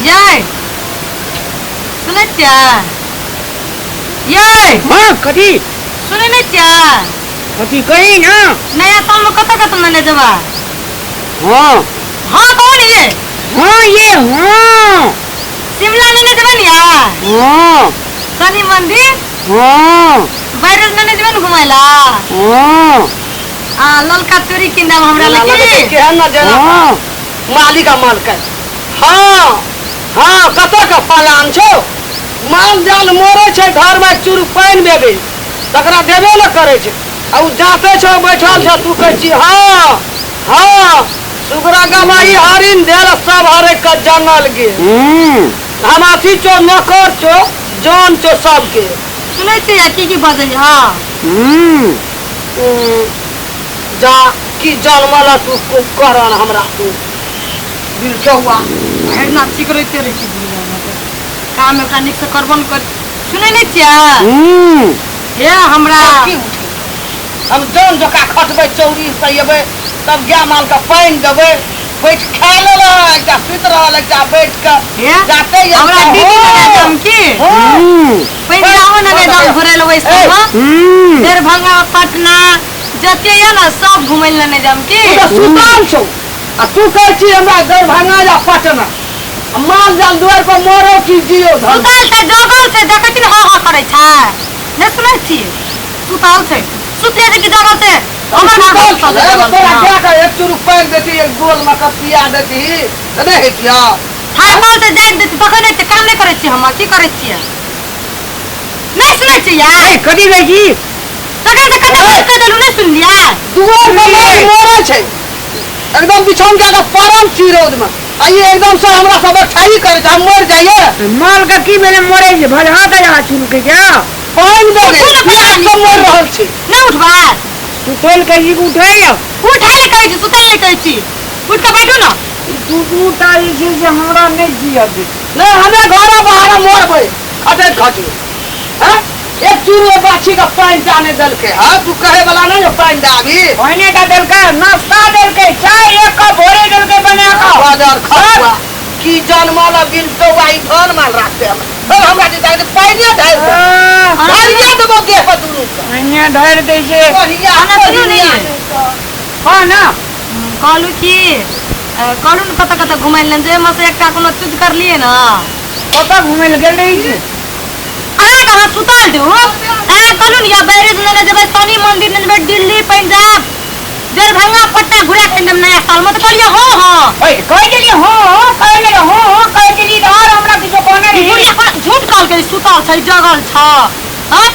यै सुनै छियै यै? हाँ, कथी? सुनै नहि छियै? कथी कही ना। नया सालमे कतऽ कतऽ लेने जेबै? हाँ। हाँ, कहू ने ये। हाँ ये, हाँ। शिमला लेने जेबै ने यै? हाँ। शनि मंदिर? हाँ। बैरज लेने जेबै ने घुमै ला? हाँ। आ ललका चूड़ी कीन देब हमरा लगी? केहन न जेना। हाँ। मालिक आ मालकन। हाँ हाँ, कतऽ के पलान छौ? माल जाल मरै छै घरमे, एक चूरू पानि बेगै तकरा देबे ने करै छै आ ओ जाते छौ, बैठल छौ। तू कहै छी हाँ हाँ, सुगरा गवाही हरिन देल सब हरे के जंगल गेल। हम अथी छौ, नौकर छौ, जान छौ सबके। सुनै छियै की की बजै? हँ। जा की जनमल तू करन हमरा तू बिलचौआ। भरि ना चिकरैते रहै छै दुनियामे, तऽ काम एकरा नीकसँ करबो नहि कर। सुनै नहि छियै? हे हमरा की उठे हम जौन जका खटबै, चौरी सहेबै, तब गाय माल के पानि देबै। बैठ खा लेलक, एकटा सुति रहल, एकटा बैठ के हे जाते ही हमरा एकटा दीदी हो। लगे जाम की पंजाबो लगे जाम घुरै लए ओहि सबमे, दरभंगा पटना जते यऽ ने सब घुमै लए लेने जाम की। तू तऽ सुतल छौ आ तू कहै छी हमरा दरभंगा या पटना, आ माल जाल दुआरि पर मरो कि जियो धन। सुतल छै, जगल छै, देखै छी ने हँ हँ करै छै। नहि सुनै छी? सुतल छै, सुतले छै कि जगल छै? हमर घर सुतल सुतल छलै, छै, जगल छै। तोरा हँ। गाय के एक चूरू पानि देती, एक गोल मे के पिया देती तऽ नहि हेतियौ? थाकल छै, जानि देतै तखन हेतै। काम नहि करै छियै हम, की करै छियै? नहि सुनै छियै? कथी कहै छी? तखन तऽ कते बात कहि देलहुँ, नहि सुनलियै? दुआर पर माल मरै छै, एकदम बिछौन कए कऽ पड़ल छी रौद मे, आ ई एकदम से हमरा सबक ठाही करै छै, हम मरि जाइए। माल के की भेलै मरै छै? भजहा तजहा छुलकै छै? पानि दे उठू ने, प्यास से मरि रहल छै। नहि उठबै? सुतल कहै छी कि उठै? उठै लए कहै छी, सुतै लए कहै छी? उठि कऽ बैठू ने। ई दू दू टा जे छै से हमरा नहि जियऽ देत। नहि, हमे घरे बाहर मरबै खटैत खटैत। हँ, एक चूरू ओहि बाछी के पानि टा नहि देलकै। हँ, तू कहै वाला नहि जे पानि दे आबी। पानि टा देलकै, नाश्ता देलकै, चाय एक कप भोरे देलकै बना कऽ। बाजार खटुआ की जनमल बिलटौआ, ई धन माल राखते हमरा। चल, हमरा जे जाके पानिए ढारि दे। ढारिए देबो देह पर दुनू के। पानिए ढारि दै छै। बढ़िया। खाना सुनू ने। हँ ने। कहलहुँ की, कहलहुँ ने कतऽ कतऽ घुमाइ लए जाहिमे से एकटा कोनो चूज करलियै ने? कतऽ घुमै लए गेल रही छी? अहाँ कहाँ सुतल दू? अहाँ कहलहुँ ने या बैरेज लेने जेबै, शनि मंदिर लेने जेबै, दिल्ली पंजाब दरभंगा पटना घुरा के आनिदेब नया सालमे, तऽ कहलियै हँ हँ। ओए, कहि देलियै हँ हँ, कहि देलियै हँ हँ, कहि देलियै तऽ आर हमरा किछो कहने ई रही? बुढ़िया कोना झूठ कहलकै, सुतल छै जगल छ? हँ,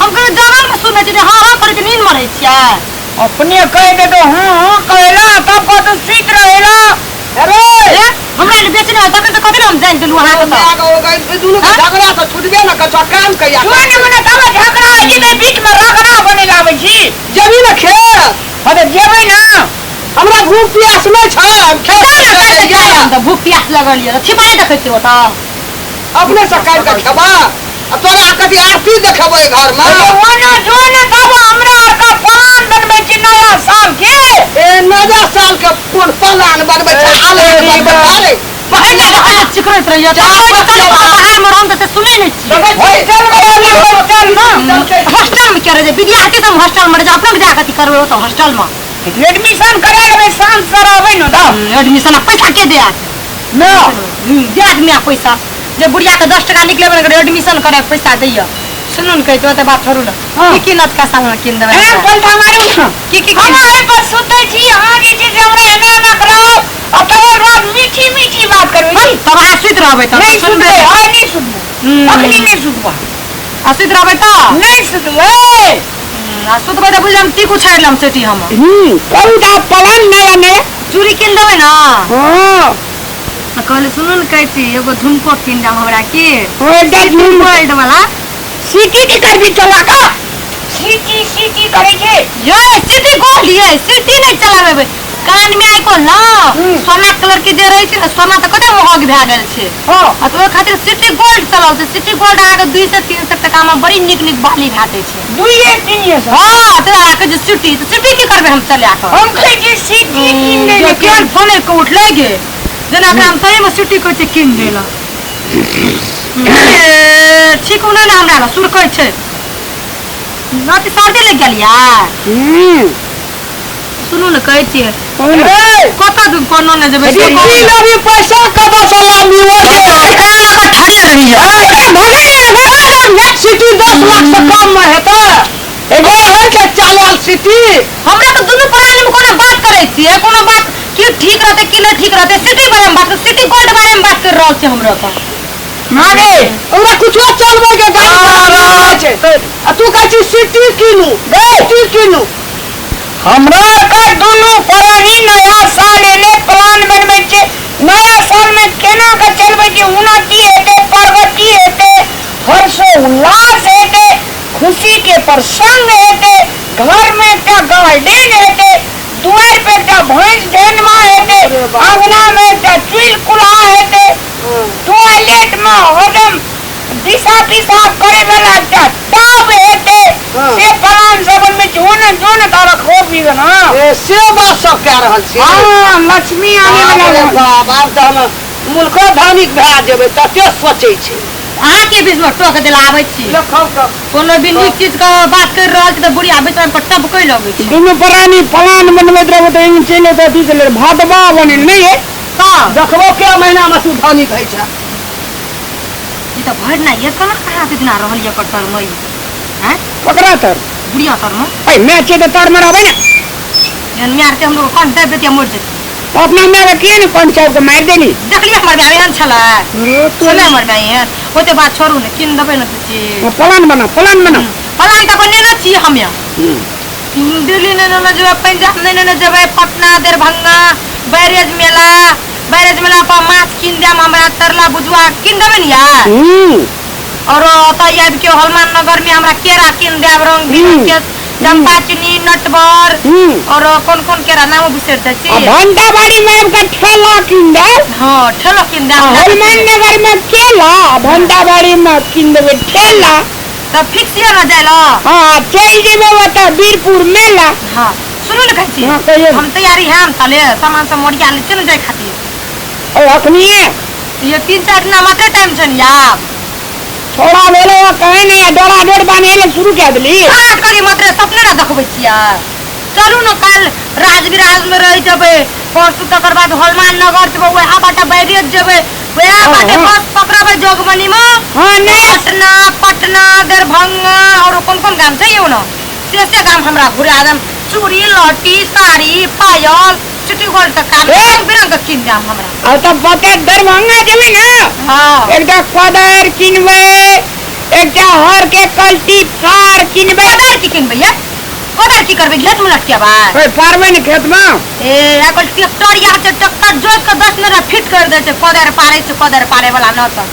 हम कहलियै जगलमे सुनै छियै, हँ हँ करै छै, नींदमे रहै छियै। अपने कहि देतो हँ हँ कहेला, तब कहतो सुति रहेला। अरे ए, हमरा ने बेचने होय तखन तऽ कथी लए हम जानि देलहुँ अहाँके? तऽ माय गो गई, दुनू के झगड़ा तऽ छुटबे न कर, काम कहिया जो ने मने तब झगड़ा होइ छै तऽ बीच मे रगड़ा बने लाबै छी। जेबी ने खेत? हँ, तऽ जेबै ने। हमरा भूख प्यास नहि छै, हम खेत जाउ ने से काटि जाइए। कऽ तऽ भूख प्यास लगल यऽ, छिपाए देखै छियै ओतऽ। अपने से काटि कऽ खेबा आ तोरा कथी आरती देखेबै घर मे? अरे ओना जो ने, तब हमरा आर का प्लान बनबै छी नया साल के। ए, नया साल के कोन प्लान बनबै छै? आलान बनबै छै रे। पहिने बहाना चिकरैत रहैया जा, तऽ बच्चा। बाहर मे रहम तऽ से सुनै नहि छियै। होस्टल मे रहबै, होस्टल मे। हॉस्टल मे किया रहै छै विद्यार्थी सब? हॉस्टल मे रहै छै, अपनो के जाके अथी करबै ओतऽ हॉस्टल मे। एडमिशन करा लेबै, साँझ से रहबै ने तब। एडमिशन आ पैसा के देत? ना। देत माय पैसा? जे बुढ़िया के 10 टका निकलेबै ने, एडमिशन करै के पैसा दैया। सुनू ने, कहै छै ओते बात छोड़ू ने। हँ। की की नचका साल मे कीन देबै एना हमरा? पलथा मारू ने। की की हम कीन एहि पर सुतै छी, अहाँ जे छै से हमरा एना एना कराउ आ तकर बाद मीठी मीठी बात करबै छी। तब अहाँ सुति रहबै तऽ नहि सुनबै। सुतबै, आइ नहि सुतबै। अखनी नहि सुतबै। आ सुति रहबै तऽ? नहि सुतबै। आ सुतबै तऽ बुझलम टीकू छाड़ि लेम सेटी हम। करू तऽ पलंग नया नया। चूड़ी कीन देबै ने? हँ। आ कहली, सुनू ने, कहै छी एगो झुमको कीन देब हमरा की? ओ एकटा झुमको। गोल्ड वाला। सीटी की करबी चला कऽ? सीटी सीटी करै छै। ये सिटी गोल्ड, ये सिटी नहि चलाबेबै कान में। आइ काल्हि ने सोना कलर के जे रहै छै ने, सोना तऽ कते महग भए गेल छै। आ तऽ ओहि खातिर सिटी गोल्ड चलल छै। सिटी गोल्ड अहाँके 200 300 टका मे बड़ी नीक नीक बाली भेटै छै। दुइये तीनिये सौ। हँ, तऽ अहाँके जे सिटी तऽ सिटी की करबै हम चला कऽ? हम कहै छी सिटी कीन दै जे लए। केहन फोने के उठलै गे। जेना एकरा हम सही में सिटी कहै छै कीन दै लए। ए, ठीक नहि ने हमरा लग सुरकै छै। अथी सर्दी लागि गेल या? सुनू ने कहै छियै। कतऽ कोनो नहि जेबै। सिटी लेबी पैसा कतऽ से लाबी? ठाढ़े रहियै। सिटी 10 लाख से कम में हेतै? एगो होइ छै चलल सिटी। हमरा तऽ दुनू प्राणी में कोनो बात करै छियै, कोनो बात की ठीक रहतै की नहि ठीक रहतै, सिटी बारे में बात, सिटी गोल्ड बारे में बात कर रहल छियै हमरा तऽ। मारे ओकरा कुछो चलबै के गाड़ी चलाबै छै आ तू कहै छी सिटी कीनू, सिटी कीनू। हमरा के दुनू प्राणी नया साल एले प्लान बनबै छै, नया साल में केना के चलबै छै, उन्नति हेतै, प्रगति हेतै, हर्षोल्लास हेतै, खुशी के प्रसंग हेतै, घर में एकटा गार्डन हेतै, दुआरि पर एकटा भैंस ढेनमा हेतै, अंगना में एकटा चुल कुल्हा हेतै, टॉयलेट में हरदम दिशा पिसाब करे वाला एकटा टब हेतै। से प्लान सब बनबै छै। ओ ने जो ने तारा खो पी ना। ए, से बात सब कह रहल छी? हाँ, लक्ष्मी आने बाप वाला रे है। बाप, आब तऽ हम मुल्को धनिक भए जेबै, तते सोचै छै। अहाँके बीच में टोक देला आबै छी। देखौ तऽ कोनो भी नीक चीज के बात कर रहल छी तऽ बुढ़िया बीच में टपकै लगै छै। दुनू प्राणी प्लान बनबैत रहबो तऽ एहिमे चलि एतै, अथी चलि भादवा बनेल नहि है। तऽ देखबो के महीना में तू धनिक होइ छै। ई तऽ भरि ना ये केना कहाँ से इतना रहल ये तर में हैं? ककरा तर? बुढ़िया तर में। ऐ मैं छियै तऽ तर में रहबै ने। एहन मार के हम लोग कौन दाबि देतियै मरि जेतै। तऽ अपना माय के किए ने कोन चाउर के मारि देली? देखलियै हमर माय एहन छलै? छलै हमर माय एहन? ओते बात छोड़ू ने, कीन देबै ने चीज। प्लान बना, प्लान बना। प्लान तऽ कोइ नेने छियै हमे। दिल्ली नहि नेने जेबै, पंजाब नहि नेने जेबै, पटना, दरभंगा, बैरेज मेला, बैरेज मेला पर माछ कीन देम हमरा, तरला भुजुआ कीन देबै ने यार? और ओतऽ आबि के हनुमान नगर में हमरा केरा कीन देब, रंग बिरंग के, चंपा चीनी, नटवर, और कोन कोन केरा नामो बिसरि जाइ छी। भंटा बाड़ी में आबि के ठेला कीन देब। हाँ, ठेलो कीन देब। हनुमान नगर में केला, भंटा बाड़ी में कीन देबै ठेला। तऽ फिक्स यऽ ने जाइ लए? हाँ, चलि जेबै ओतऽ वीरपुर मेला। हाँ, सुनू ने कहै छी। हाँ, कहियौ। हम तैयारी हैम ताले सामान सब मोरिया लै छियै ने जाइ खातिर। ओ अखनिये? ये 3-4 दिना मात्र टाइम छै ने यार। छोड़ा भेलै हँ, कहे नहि आ डोरा डोर बान्है लए शुरू कए देली। कहाँ करी मात्र सपने ने देखबै छियै। चलू ने काल्हि राजविराज में रहि जेबै, परसू तकर बाद हनुमान नगर जेबै, वएह बाटे बैरेज जेबै, वएह बाटे बस पकड़बै जोगबनी में। हाँ, नहि। पटना, पटना, दरभंगा और कोन कोन गाम छै यौ ने, से से गाम हमरा घुरा देम। चूड़ी, लहठी, साड़ी, पायल, सिटी गोल्ड के काम रंग बिरंग के कीन देम हमरा। आ तऽ बता दरभंगा जेबै ने? हाँ। एकटा कोदारि किनबै, एकटा हर के कल्टी फार किनबै। कोदारि की किनबै ये? कोदारि की करबै, घेत में लटकेबै? ओए, पारबै ने खेत में। ए, आइ ट्रैक्टर या छै, ट्रैक्टर जोति के 10 मिनट फिट कर दै छै, कोदारि पारै छै, कोदारि पारै वाला न तऽ।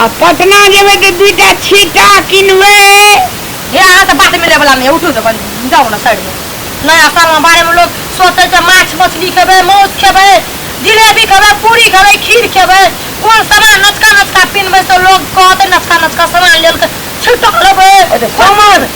आ पटना जेबै तऽ 2टा छीटा किनबै। हे, अहाँ से बात मिले वाला नहीं, उठू तऽ अपन जाउ ने साइड में। नया साल में बारे में लोग सोचै छै माछ मछली खेबै, मांस खेबै, जिलेबी खेबै, पूरी खेबै, खीर खेबै, कोन सामान नचका नचका पिनबै से लोग कहतै नचका नचका सामान लेलकै, छिटक लेबै। अच्छा, सामान।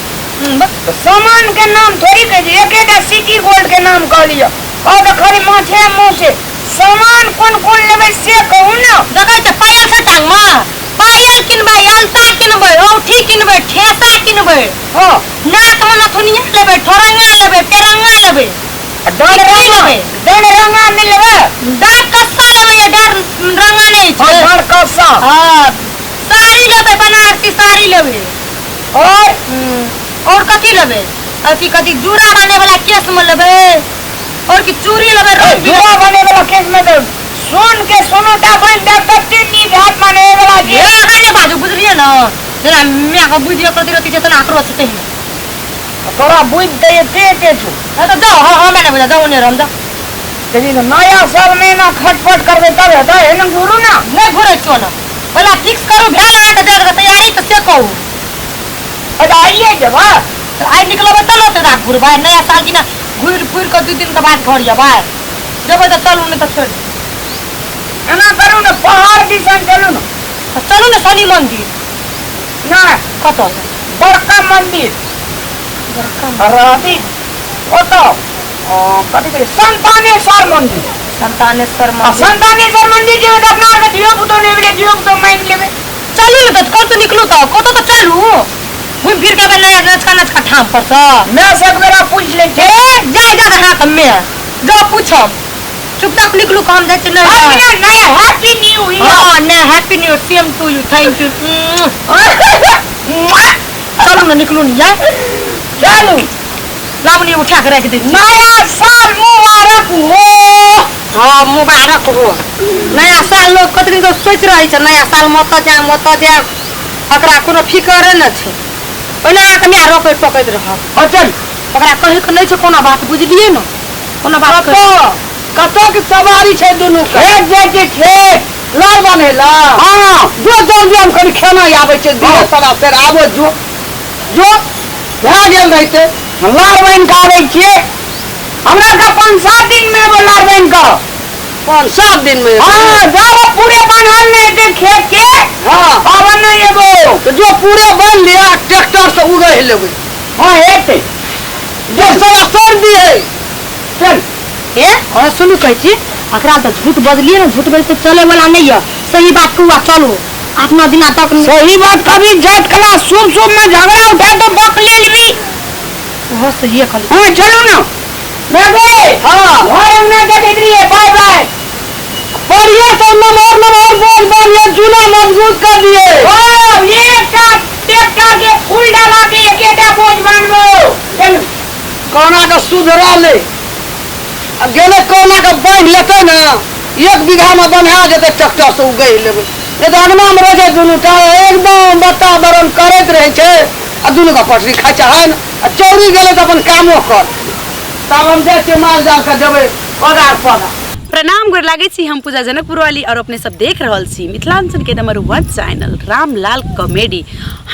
सामान के नाम थोड़ी कहै छै, एकेटा सिटी गोल्ड के नाम कहलियै। और तऽ खाली माछे मांसे, सामान कोन कोन लेबै से कहू ने। देखै छै पायल छै टांग में, पायल किनबै, अलता किनबै, औठी किनबै, ठेसा किनबै, हाँ। नाक में नथुनिया लेबै, ठोरंगा लेबै, पेरंगा लेबै, डर टिकली लेबै। डर रंगा नहि लेबै? डर कस्सा लेबै, ये डर रंगा नहि छै। हाँ, डर कस्सा। हाँ, साड़ी लेबै, बनारसी साड़ी लेबै। और? और कथी लेबै? अथी कथी जूड़ा बने वाला केस में लेबै, और की चूड़ी लेबै, रंग बिरंग। जूड़ा बने वाला केस में तो सोन के सोनोटा बनि जायत तते नीक हाथ माने वाला जे। हे, अहाँ नहि बाजू, बुझलियै ने? जेना माय के बुद्धि एक रति रति छै तेना आकरो छै तहिना। तोरा बुद्धि तऽ एते एते छौ। हँ तऽ जाउ, हँ, हमे नहि बुझै, जाउ ओने रहम, जाउ। लेकिन नया साल में एना खटपट करबै तब हेतै, एना घुरू ने। नहि घुरै छियौ ने, पहिला फिक्स करू, भेल अहाँके जाइके तैयारी तऽ से कहू। अच्छा, आइए जेबै? तऽ आइ निकलबै तब ने ओते रात घुरबै, नया साल दिना घुरि फिर कऽ 2 दिन के बाद घर जेबै। जेबै तऽ चलू, नहि तऽ छोड़ि दियौ। एना करू ने, पहाड़ दिसन चलू ने। तऽ चलू ने शनि मंदिर। नहि। कतऽ? बड़का मंदिर। बड़का अथी ओतऽ, कथी कहै छै, संतानेश्वर मंदिर। संतानेश्वर आ मंदिर। संतानेश्वर मंदिर जेबै तऽ अपना आरके धियो पुतो नहि भेलै, धियो पुतो मानि लेबै। चलू ने तऽ कतौ निकलू तऽ कतौ तऽ चलू घुमि फिर के एबै नया नचका नचका ठाम पर सँ। माय से एक बेरा पूछि लै छै। ए जाय जा हाथ में जाओ पूछब, चुपचाप निकलू, काम जाइ छी नहि। अपना नया हैप्पी न्यू ईयर। हाँ ने happy new year, same to you, thank you. चलू ने निकलू ने यार, चलू लाबू ने उठा के राखि दै छी। नया साल मुबारक हो। हाँ मुबारक हो। नया साल लोग कते दिन से सोचि रहै छै नया साल मे ओतऽ जायब ओतऽ जायब, ओकरा कोनो फिकरे नहि छै। ओहिना अहाँके माय रोकैत टोकैत रहत। हँ चल, ओकरा कहैके नहि छै कोनो बात, बुझलियै ने? कोनो बात कतऽ कतऽ के सवारी छै दुनू के? खेत जाइ छै खेत। लार बान्है ला? हाँ। जो जल्दी, हम कनि खेनाइ आबै छै दिने सवा सेर आबो। जो जो भए गेल रहितै। लार बान्हि कऽ आबै छियै, हमरा के 5-7 दिन मे एबो लार बान्हि कऽ। 5-7 दिन मे? हाँ, जब पूरे बान्हल नहि हेतै खेत के। हाँ। तब नहि एबो। तऽ जो पूरे बान्हि लिअ, ट्रैक्टर से उगहि लेबै। हाँ हेतै। जो सवा सेर दियै। चल। ए और सुनू, कहै छी एकरा तऽ झूठ बजलियै ने, झूठ बजते चले वाला नहीं है। सही बात कहू आ चलू 8-9 दिना तक। सही बात कभी जात कला शुभ शुभ में झगड़ा उठा तो बक ले लेबी। ओहो सही कहली। हाँ चलू ना बेबे। हाँ। घर अंगना देखैत रहिए, बाय बाय। बढ़िया से नमहर नमहर बोझ बान्हिए, चूना मजबूत कर दिए। ओ एकटा ट्रैक्टर के फूल डाला के एकेटा बोझ बान्हबो। चलू। कोना के सुधरा ले आ गेलै, कोना के बान्हि लेतै ने, 1 बीघा में बन्हा जेतै, ट्रैक्टर से उगहि लेबै। नहि तऽ अंगना मे रहै छै दुनू टा, एकदम वातावरण करैत रहै छै आ दुनू के पटरी खाइ छै ने आ चौरी गेलै तऽ अपन कामो कर। तब हम जाइ छियै माल जाल के देबै पगार पगा। प्रणाम, गोर लागै छी। हम पूजा जनकपुर वाली और अपने सब देख रहल छी मिथिलांचल के नंबर 1 चैनल रामलाल कॉमेडी।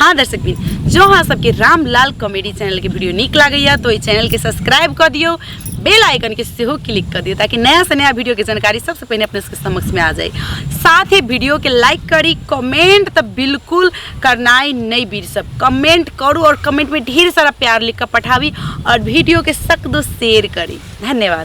हाँ दर्शक बिन, जो अहाँ सबके रामलाल कॉमेडी चैनल के वीडियो नीक लागैया तो एहि चैनल के सब्सक्राइब कऽ दियौ, बेल आइकन के सेहो क्लिक कर दियौ ताकि नया से नया वीडियो के जानकारी सबसे पहले अपने सबके समक्ष में आ जाए। साथ ही वीडियो के लाइक करी, कमेंट तो बिल्कुल करनाइ नहीं बीर, सब कमेंट करू और कमेंट में ढेर सारा प्यार लिख कर पठाबी और वीडियो के सख्त शेयर करी। धन्यवाद।